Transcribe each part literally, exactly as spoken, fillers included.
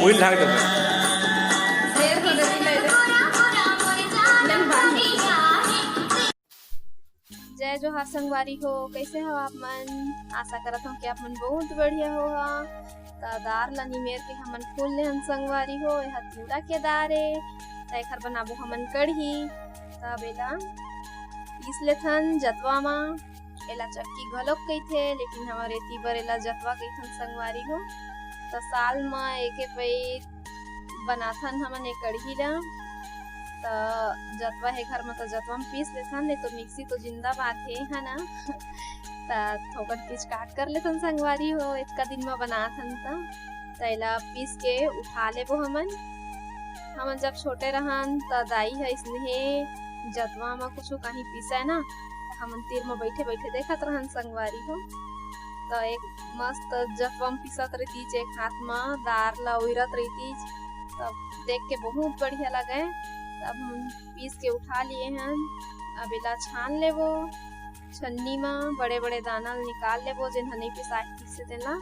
Oil ढाक देबो। जय जोहार संगवारी हो, कैसे हो आप मन? आशा करत हूँ कि आप मन बहुत बढ़िया हो हा। त दार ला निमेर के हमन फूल लेहन संगवारी हो, एहा तिवरा के दार ए। त एखर बनाबो हमन कढ़ी। त अब एला पीस लेथन जतवा मा। एला चक्की घलोक कहिथे, लेकिन हमर एती बर एला जतवा कहिथन संगवारी हो। त साल म एके पइत बनाथन हमन ए कढ़ी ला। त जतवा हे घर म, त जतवा म पीस लेथन, नहीं तो मिक्सी तो जिंदाबाद हे, है ना? त थोकन पीस काट कर लेथन संगवारी हो, एतका दिन म बनाथन त। त एला पीस के उठा लेबो हमन। हमन जब छोटे रहन, त दाई ह इसने जतवा म कुछु कहीं पीसय ना, त हमन तीर म बैठे बैठे देखत रहन संगवारी हो। त एक मस्त जतवा म पीसत रहितिस, एक हाथ म दार ला उइरत रहितिस, तब देख के बहुत बढ़िया लगय। तब हम पीस के उठा लिए हन। अब एला छान लेबो, छन्नी म बड़े बड़े दाना ल निकाल लेबो, जेन ह नइ पिसाय हे तेला।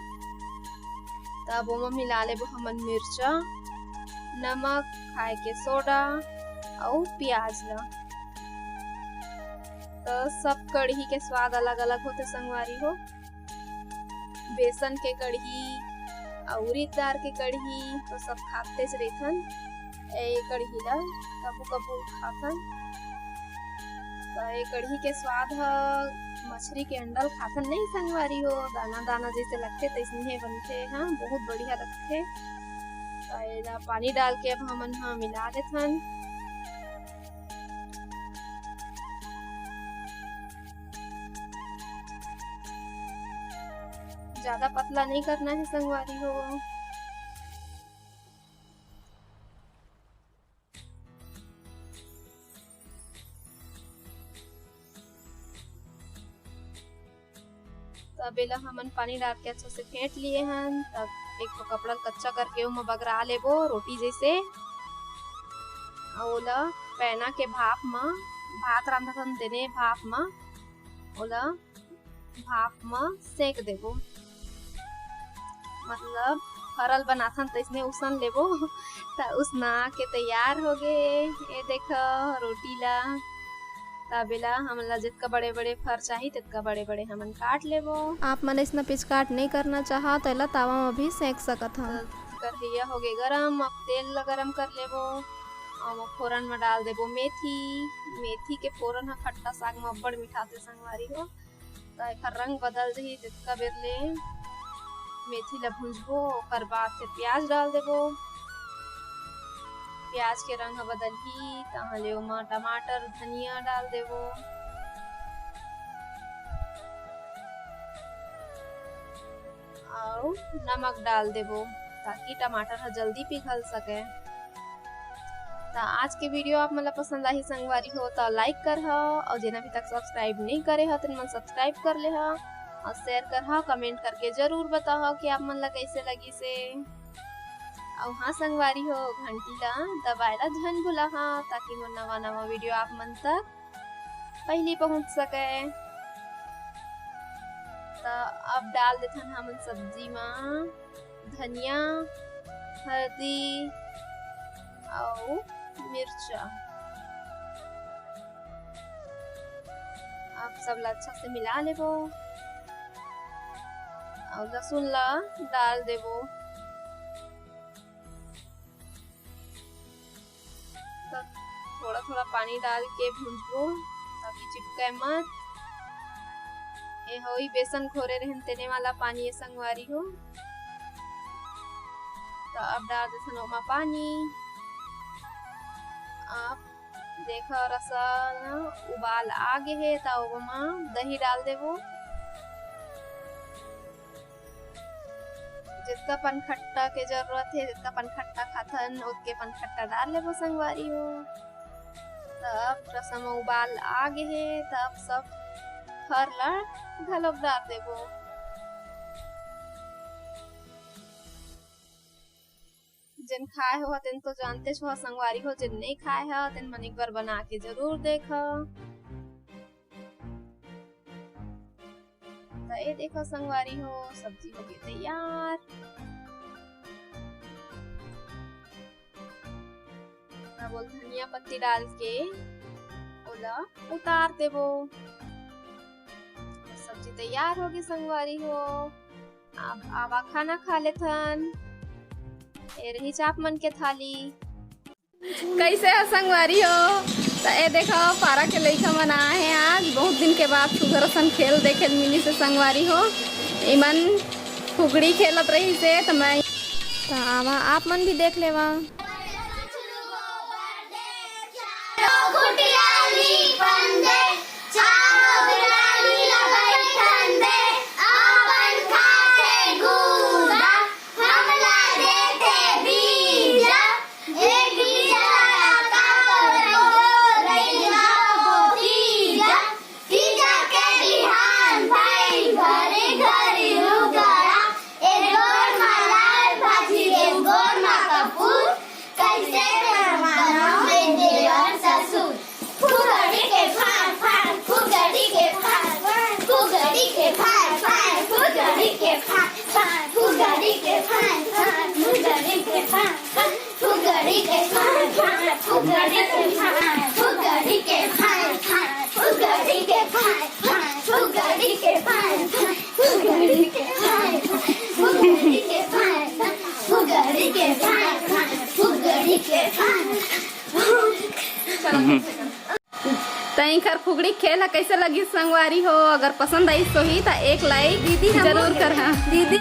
तब ओमा मिला लेबो हमन मिर्चा, नमक, खाए के सोडा अउ प्याज ला। त सब कढ़ी के स्वाद अलग-अलग होथे संगवारी हो। बेसन के कढ़ी अउ उरीद दार के कढ़ी तो सब खातेच रहिथन। ए कढ़ी ला कभू-कभू खाथन। त ए कढ़ी के स्वाद ह मछरी के अंडा ल खाथन नहीं संगवारी हो, दाना-दाना जइसे लगथे तइसने बनथे, हाँ, बहुत बढ़िया लगथे। त एला पानी डाल के अब हमन ह मिला लेथन। ज्यादा पतला नहीं करना हे संगवारी हो। तब एला हमन पानी डाल के अच्छा से फेंट लिए हन। तब एक ठो कपड़ा ल कच्चा करके ओमा बगरा लेबो, रोटी जइसे। अउ ओला पैना के भाप म, भात रांधत हन तेने भाप म, ओला भाप म सेंक देबो, मतलब फरल बनाथन तइसने उसन लेबो। त उसना के तैयार हो गे। ए देख रोटी ला, तब एला हमन ला जतका बड़े-बड़े फर चाही, ततका बड़े-बड़े हमन काट लेबो। आप मन अइसना पिचकाट नइ करना चाहव, त एला तावा म भी सेंक सकत हव। त कढ़ैया हो गे गरम, अब तेल ला गरम कर लेबो। अउ ओमा फोरन म डाल देबो मेथी। मेथी के फोरन ह खट्टा साग म अब्बड़ मिठाथे संगवारी हो। त एखर रंग बदल जही, तेतका बेर ले मेथी ला भूंजबो, ओकर बाद फिर प्याज डाल देबो। प्याज के रंग ह बदलही, तहाँ ले ओमा टमाटर, धनिया डाल देबो अउ नमक डाल देबो, ताकि टमाटर ह जल्दी पिघल सके। त आज के video आप मन ला पसंद आही संगवारी हो, त like करहा, अउ जेन अभी तक subscribe नइ करे ह, तेन मन subscribe कर लेहा, अउ share करहा, comment करके जरूर बताहा कि आप मन ला कइसे लगिस हे। अउ हाँ संगवारी हो, घंटी ला दबाए ला झन भुलाहा, ताकि मोर नवा नवा video आप मन तक पहिली पहुंच सके। त अब डाल देथन हमन सब्जी मा धनिया, हल्दी अउ मिर्चा। अब सब ला अच्छा से मिला लेबो अउ लहसुन ला डाल देबो। त थोड़ा थोड़ा पानी डाल के भूंजबो, ताकि चिपके मत। ए होई बेसन घोरे रहन तेने वाला पानी ए संगवारी हो। त अब डाल देथन ओमा पानी। अब देखो रसा न उबाल आ गे हे, त ओमा दही डाल देबो। जितका पनखट्टा के जरूरत हे, जितका पनखट्टा खाथन, ओतके पनखट्टा डाल लेबो संगवारी हो। त अब रसा म उबाल आ गे हे, त अब सब फर ला घलोक डाल देबो। जेन खाए हो तेन तो जानतेच हो संगवारी हो, जेन नइ खाए हो तेन मन एक बार बना के जरूर देखो। त ए देखो संगवारी हो, सब्जी हो गे तैयार। अब ओला धनिया पत्ती डाल के ओला उतार देबो। सब्जी तैयार हो गे संगवारी हो। अब आवा खाना खा लेथन। ए रही चाप मन के थाली। कैसे हो संगवारी हो? त ए देखो, पारा के लइका मन आए हे आज, बहुत दिन के बाद सुघर असन खेल देखे ल मिलिस हे संगवारी हो। इमन फुगड़ी खेलत रहिस हे, त मैं, त आवा, आप मन भी देख लेवा। त इंखर फुगड़ी खेल ह कैसे लगिस संगवारी हो? अगर पसंद आइस होही त एक like दीदी हम जरूर करहा। दीदी